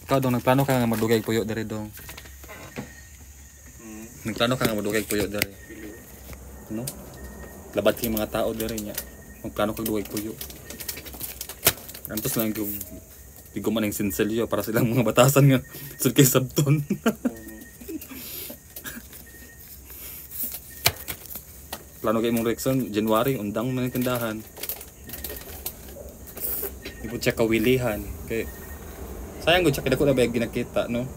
Ikaw dong, nagplano ka nga madugay puyo diri dong. Nagplano ka nga madugay puyo diri. No? Labad kay mga tao diri nya. Magplano kag dugay puyo. Antos lang yung di ko man ang sinselyo para silang mga batasan nga sud kay sabton. Plano kay mong Rexon, January, undang man ang tindahan. Di po siya kawilihan. Kay, sayang ko siya, kaya ko na ba yung ginakita, no?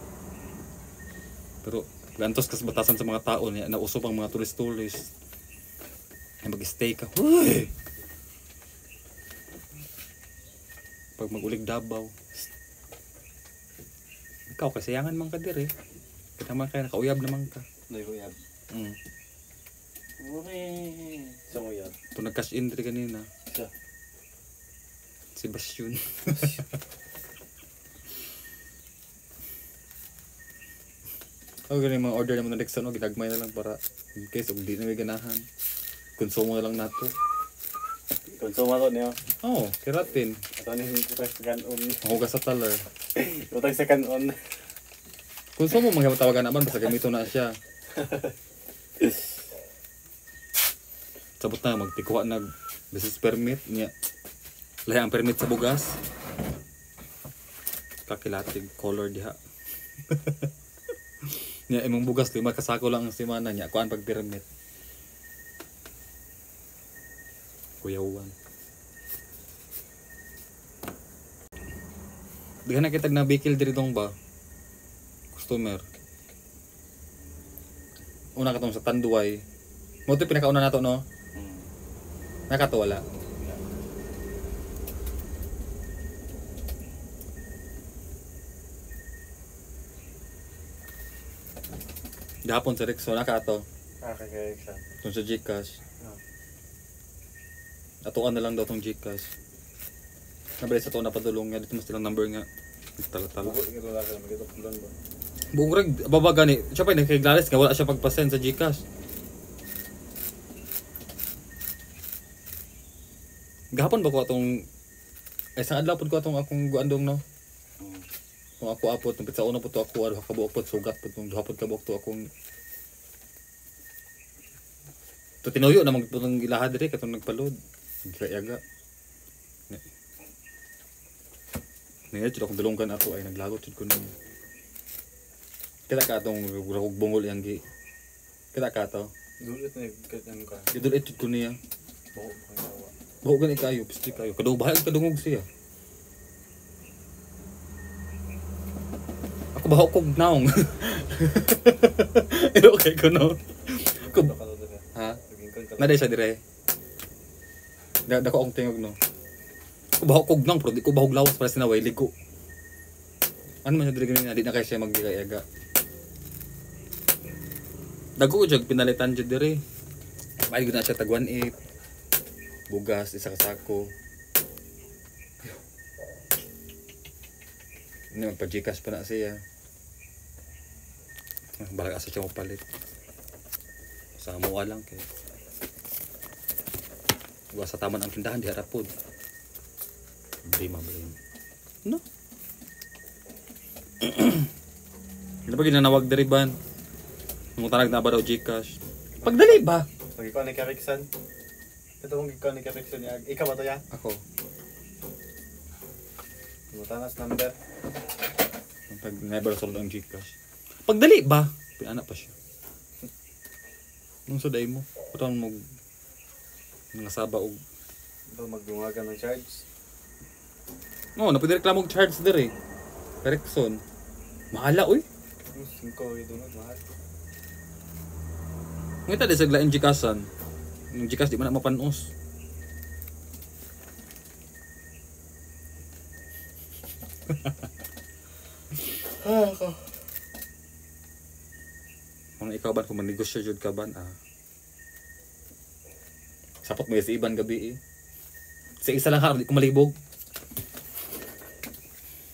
Pero, gantos kas batasan sa mga tao niya, nauso pang mga tulis-tulis. Ay, mag-stay ka. Uy! Pag mag-ulig Davao. Ikaw, kasayangan man ka dire. Kita man kaya, nakauyab naman ka. Nakauyab? Mm. Uy! Sa uyab? Ito nag-cash in dire kanina. Sa? Si Bastion. Oh, ganun yung mga order naman ng Rexon, oh, ginagmay na lang para in case og di na may ganahan. Konsumo na lang nato. Konsumo to niyo? Oo, oh, keratin. Ato ni si sa kanon. Mahugas sa taler. Utang sa kanon. Konsumo mga tawagan naman, basta gamito na siya. Sabot na, magtikuha nag business permit niya. Lahi ang permit sa bugas. Kakilatig color diha. Niya imong bugas 5 kasako lang ang semana niya kuan pag permit. Kuyawan. Daghan na kitag nabikil diri dong ba? Customer. Una katong sa Tanduay. Mo to pinakauna nato no? Nakato wala. Gahapon sa Rexona naka ato. Ah, kay Rexon. Tong sa GCash. Atuan na lang daw tong GCash. Nabalik sa to na padulong nga dito mas silang number nga. Tala-tala. Buong reg baba gani. Siya pa nakiglalis nga wala siya pagpa-send sa GCash. Gahapon ba ko atong ay sa adlaw pud ko atong akong guandong no. Kung ako apot tong pitsa una po to ako aduha ka buok pod sugat pod tong duha pod ka buok to akong to tinuyo na magputong ilaha diri katong nagpalod. Yaga. Niya jud akong dulonggan ato ay naglagot jud ko niya. Kita ka atong ragog bungol iyang gi. Kita ka ato. Dulit na ano ka. Gidulit jud ko niya. Buo kayo. Buo gani kayo, pisti kayo. Kadungog bahag kadungog siya. Ako baho kog naong. Pero okay ko no. Ko ha? Naday siya dire. Dako akong tingog no. Ako baho kog naong pero di ko bahog lawas para sinaway ligo. Ano man siya dire ganina di na kay siya maggiyaga. Dago ko jud pinalitan jud dire. May gud na siya tag 1.8. Bugas isa ka sako. Hindi magpa-Gcash pa na siya. Balag asa siya mapalit. Sa mua lang kay. Wa sa taman ang tindahan di harap pod. Blame blame. No. Ano ba ginanawag diri ban? Mangutanag na ba daw Gcash? Pagdali ba? Pag ikaw ni Kariksan. Ito mong ikaw ni Kariksan niya. Ikaw ba to ya? Ako. Mutanas number. Pag never sold ang Gcash. Pagdali ba? Pinana pa siya. Nung sa day mo, putan mo mga saba og ito magdungagan ng charge. No, napwede reklamo og charge dire. Rexon. Mahala oy. 5 idunod mahal. Ngita di sa lain Gcashan. Yung Gcash di man na mapanos. Kung ikaw ba kung manegosyo jud ka ban ah. Sapot mo sa iban gabi eh. Sa isa lang ha, di ko malibog.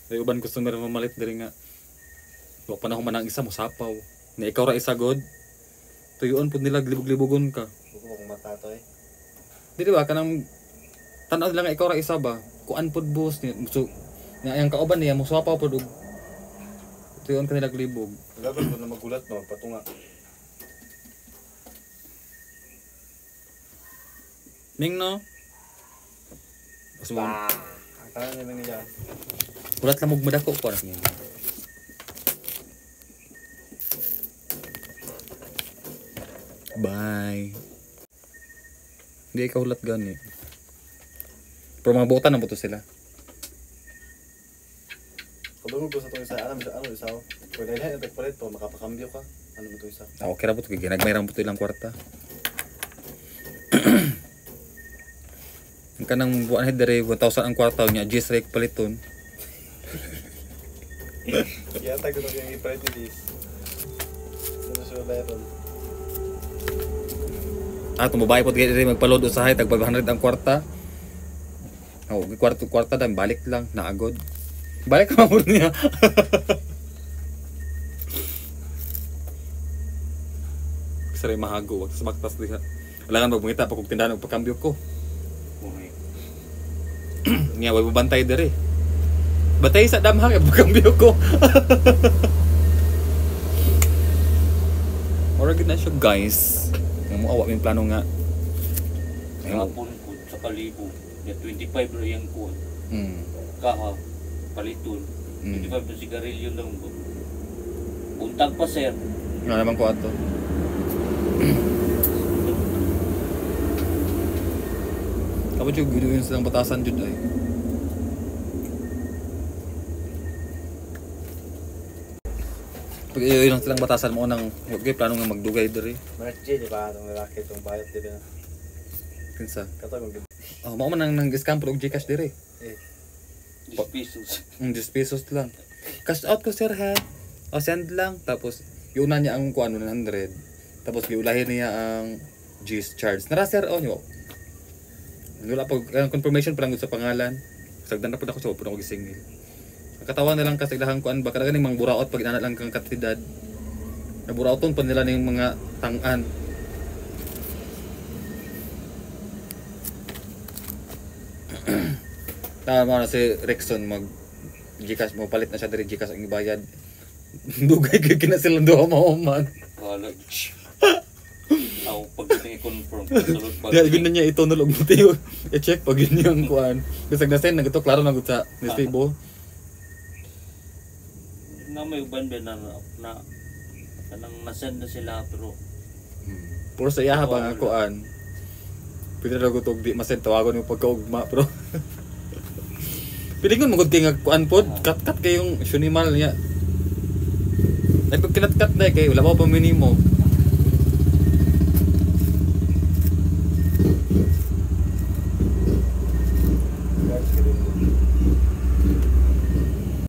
Ay uban customer mamalit diri nga. Wa pa na human ang isa mo sapaw. Na ikaw ra isa god. Tuyuon pud nila libog-libogon ka. Buko kung mata to eh. Dili ba kanang tan-aw lang ikaw ra isa ba? Kuan pud boss ni so, na ang kauban niya mo sapaw pud og Tuyon kanila libog. Dapat ko na magulat no, patunga. Ning no? Bah. Akala niya lang niya. Ulat lang og madako ko anak niya. Bye. Hindi ikaw hulat gani. Pero mga buotan na buto sila. Kadungog ko sa itong isa. Ano ano isa? Pwede na yung tagpalit po, makapakambyo ka. Ano mo itong isa? Ah, okay ra po. Ginagmay ra po ito ilang kwarta. Ang kanang buwan na dire, 1,000 ang kwarta niya, G's rate paliton. Kaya tag ko yung ipalit ni Liz. Ano siya bayaran? Ah, itong babae po dire magpaload usahay, tag 500 ang kwarta. Oh, kwarto dan balik lang, naagod. Balik ka mo niya. Saray mahago, wag sa baktas diha. Alangan pag mangita pa kog tindahan og pagkambyo ko. Nga way bantay dere. Bantay sa damhang pagkambyo ko. Ora gid na siya guys. Nga mo awa may plano nga. Hapon ko sa kalibo. Ya 25 ra yang kuan. Kaha paliton. 25 na sigarilyo lang ba. Untag pa sir. Nga naman ko ato. Kapag yung ganoon silang batasan jud ay. Pag iyo lang silang batasan mo nang okay plano nga magdugay diri. Mark J, di ba? Itong lalaki, itong bayot, di ba? Kinsa? Katong gud. Oh, mao man ang nang scam pro og GCash diri. Eh. 10 pesos. 10 pesos lang. Cash out ko sir ha. O send lang tapos iuna niya ang kuan 100. Tapos giulahin niya ang G's charge. Nara sir oh nyo. Wala pa confirmation pa lang sa pangalan. Sagdan na pud ako sa pud ako gisingil. Nakatawa na lang kasi ilahang kuan ba kada ganing mang buraot pag inana lang kang kantidad. Naburaoton pa nila ning mga tang-an. Tama na si Rexon mag GCash mo palit na siya diri GCash ang ibayad. Dugay kay kina silang duha mahuman. Wala. Ako pag i-confirm sulod pag. Di gud na niya ito nulog mo tiyo. I-check pag yun yung kuan. Bisag na send nagto klaro na gud sa resibo. Na may uban ba na na kanang nasend na sila pero puro sa iyaha ba ang kuan. Pwede ra gud og di masend tawagon mo pagkaugma pero pilingon mo gud kay nga kuan pod kat-kat kayong shunimal niya. Ay pag kinat-kat na kay wala pa minimo.